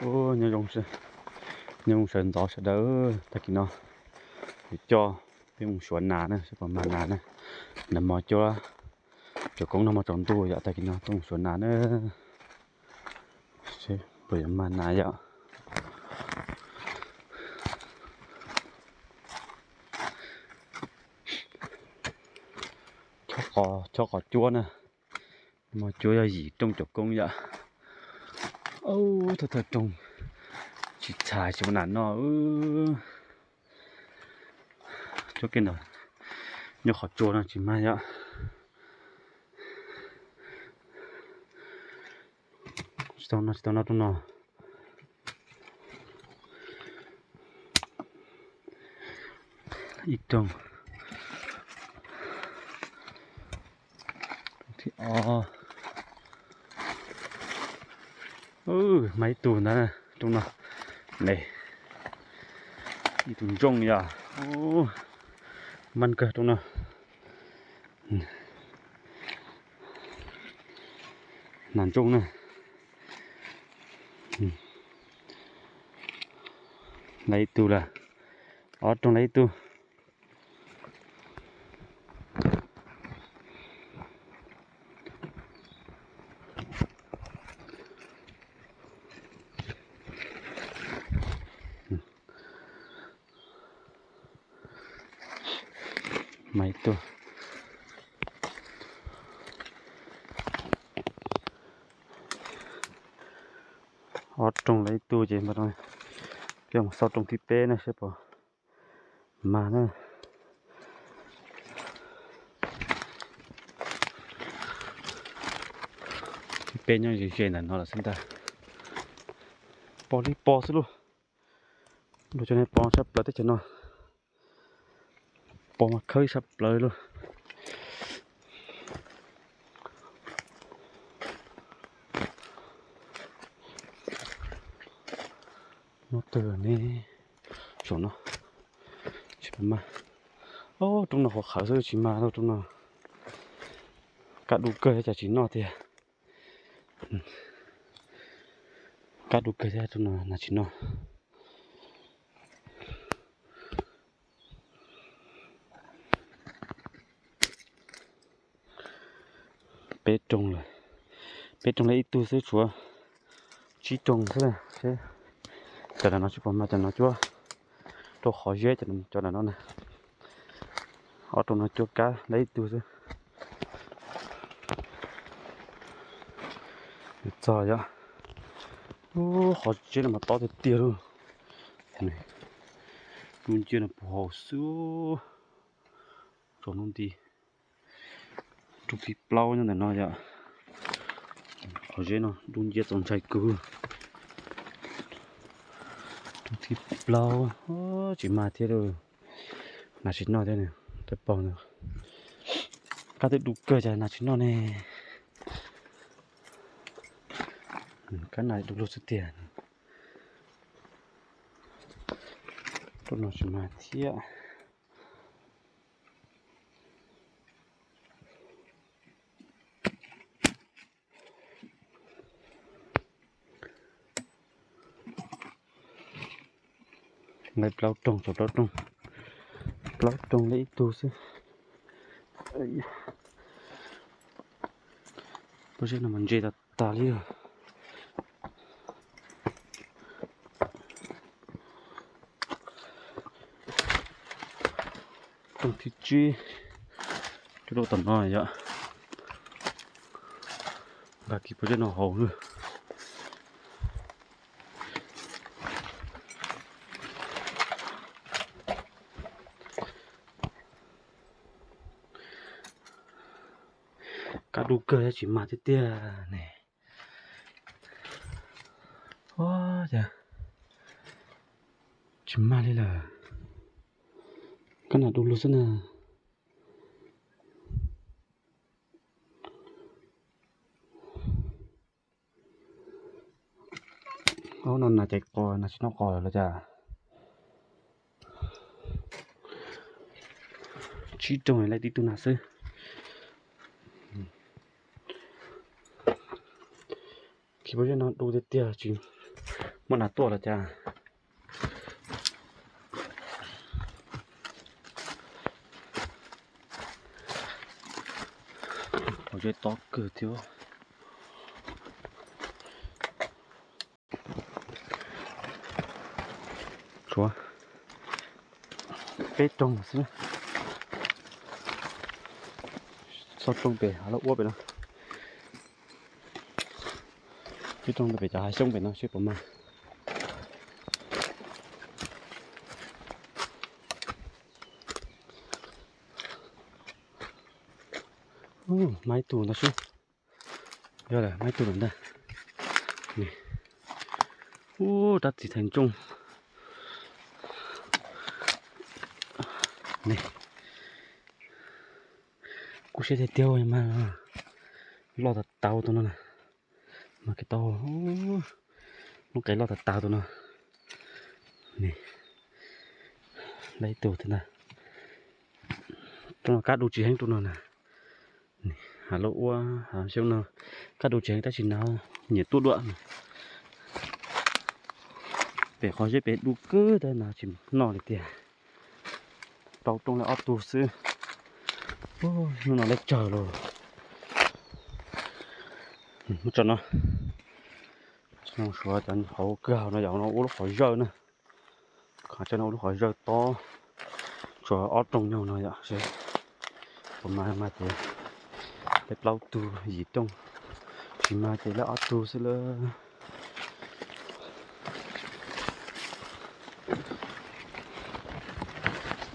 Nyob zoo, nyob zoo sawv ntxov sawv daws, tag kis no yuav coj peb mus suav nas na, seb puas mag nas na. Nag hmo cuab, cov koob nag hmo tsaus ntuj yom, tag kis no tuaj mus suav nas na, seb puas yuav mag nas yom. Chob qos cuab na, nag hmo cuab yog yim rooj cov koob yom. Thawj thawj rooj tsis txhais tsis muaj nas noj. Cuab kiag ntawm nyob qhov tsua no tsis mag yom. Tsis tau noj, tsis tau noj rooj no. Ib rooj, thib ob. Mag ib tug ntawd rooj no ne, ib tug ntsooj yom. Mag kawg rooj no. Nas ntsooj na. Lawv ib tug lawm, ob rooj lawv ib tug. Mag ib tug, ob rooj lawv ib tug ces peb mus xauj rooj thib peb na seb puas mag na. Thib peb nyob ze ze ntawm no lawm xwb ntag. Pom li pos xwb lauj. Luag cov niag pos sab plaws teb chaws no, pos mas khawb sab plaws lauj. Nyob twg ne? Saum no tsis pom mag. Rooj no qhuav qhawv xwb tsis mag lauj rooj no. Kaj dub kawg cas tsis noj tiag. Kaj dub kawg thiab rooj no nas tsis noj. Peb rooj lawm, peb rooj lawv ib tug xwb tshuav tsib rooj xwb seb. Cov ntawm no tsis pom mag, cov no cuab rau qhov zeb, cov ntawm no na. Ob rooj no cuab kab lawv ib tug xwb. Txog yom. Qhov zeb no mas tob tiag tiag lauj. Dub nciab no puag hauv xwb. Tsaus ntuj nti. Rooj thib plaub nyob ntawm no yom. Qhov zeb no dub nciab txaus ntshai kawg. Rooj thib plaub tsis mag thiab lauj. Nas tsis noj thiab, peb pom ntawd. Kab twb dub kawg cas nas tsis noj ne. Kab nas dub lug xwb tiag. Rooj no tsis mag thiab. Lawv plaub rooj, tshuav plaub rooj, plaub rooj lawv ib tug xwb. Pob zeb no mas ntse tas tas li. Rooj thib tsib, coj rau tom no yom. Nqa kiag pob zeb no haus na. Kab dub kawg tsis mag tiag tiag ne. Ua cas tsis mag li lawm. Kab nas dub lug xwb na. Ob no nas caiv qos, nas tsis noj qos los cas. Tsib rooj lawv tib tug nas xwb. Kiag pob zeb no dub tiag tiag tsis Muab nas tuaj los cas. Qhov zeb tob kawg thiab. Tshuav peb rooj xwb. Txog rooj pem hav laj ua pem no. Peb rooj pem cov hav xyoob pem no seb puas mag. Mas ib tug ntag xwb. Yog lawm, mas ib tug lawm ntag. Ub, rab txiv thaiv ntsooj. Kuj siab tiag tiag mas loj tas tau tus no na. Mas kev tau, lub qe loj tas tau tus no. Lawm ib tug thiab ntag. Tus no kab du tsis heev tus no na. Hav laj ua hav xyoob no kab du tsis heev tab sis nas nyiam tuaj dua. Pem qhov zeb pem du kawg tab nas tsis noj li tiag. Rau rooj li ob tug xwb. Hnub no lawv tsawg los. Muab tso no. Suav cov hauv kawg hauv no yom, no ua lub qhov zawj na. Qhov tseeb no ua lub qhov zawj tob. Tsuas ob rooj nyob no yom, puas mag mas ces lawv plaub tug yim rooj, tsis mag ces lawv ob tug xwb lawm.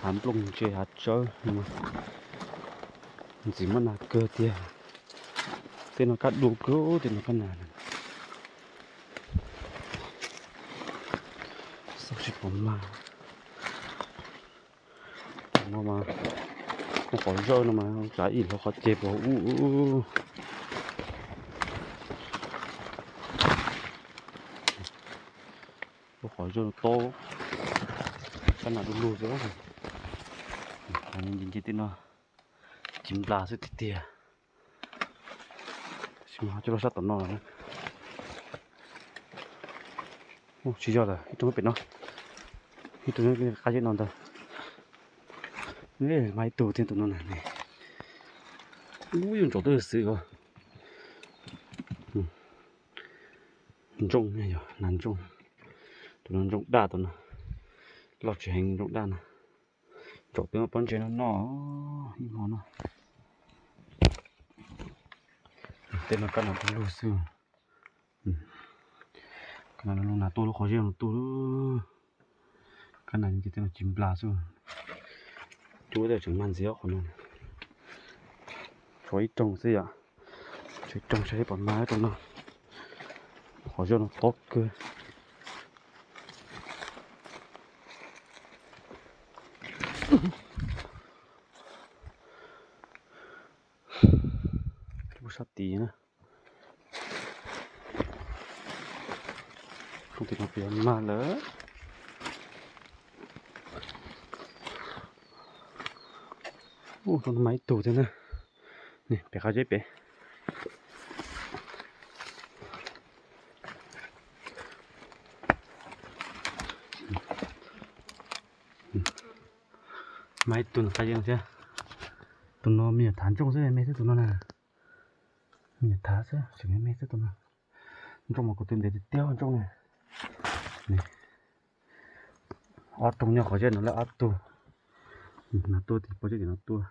Hav nplooj ntse hav tsawb, ntxim muab nas kawg tiag. Tej no kab du kawg, tej no kab nas. Xauj tsis pom mag. No mas, qhov zawj no mas tsav ib hlo qhov ces puas ub. Lub qhov zawj tob, kab nas du lug xwb. Nce nce tej no, ci nplas xwb tiag tiag. Tab sis mas coj lub sab tom no, tsis yog lawm, ib tug pem no, ib tug qab zeb no ntag. Mas ib tug thiab tus no na, ub, yuav ntsaum twb xwb os. Ntsooj, yog nas ntsooj, tus no ntsooj daj tus no, loj tsis heev ntsooj daj na. Ntsaum twb muab pob ntseg no noj ib hmo no. Tej no kab nas du lug xwb. Kab nas du lug, nas tuaj lub qhov zeb no tuaj. Kab nas ces tej no ci nplas xwb. Cub tej tseem mag ntxiv qhov no. Tshuav ib rooj xwb yom. Tshuav ib rooj saib pom mag rooj no. Qhov zeb no tob kawg. Lub sab tid na. Rooj tim no puas yuav mag lawm. Ub, rooj no mas ib tug thiab na. Pem qab zeb pem. Mas ib tug qab zeb no thiab. Tus no me nyuam thav ntsooj xwb, me xwb tus no na. Me nyuam thav xwb, tseem me me xwb tus no. Ntsooj mas kuv twb ntev tiag tiag ntsooj na. Ob rooj nyob qhov zeb no lawm ob tug. Nas tuaj tim pob zeb tim no tuaj.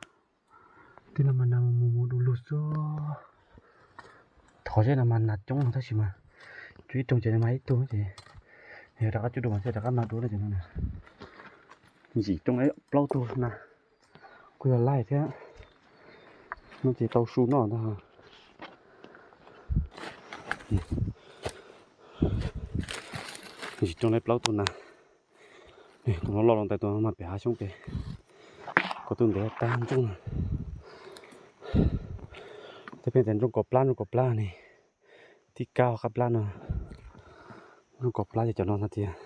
Tej no mas nas mus mus du lug xwb. Qhov zeb no mas nas coob tab sis mas tshuav ib rooj ces mas ib tug ces yog rov qab cub dua mas thiaj rov qab mag dua no ces no. Yim rooj plaub tug nas kuj yog laij thiab. No ces tau su noj ntag. Yim rooj plaub tug nas. Tus no loj los ntawm tus no mas pem hav xyoob pem. Kuv twb ntev tag ntsooj. Tej pheej tias ntsooj kaum plab, ntsooj kaum plab ne. Tib kab qab plab no. Ntsooj kaum plab ces cov no no tias.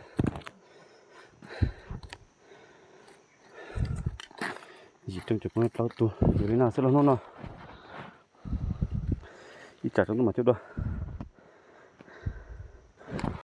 Yim rooj ces plaub tug, yog li no xwb los hnub no. Ib tsam tsaus ntuj mam cub dua.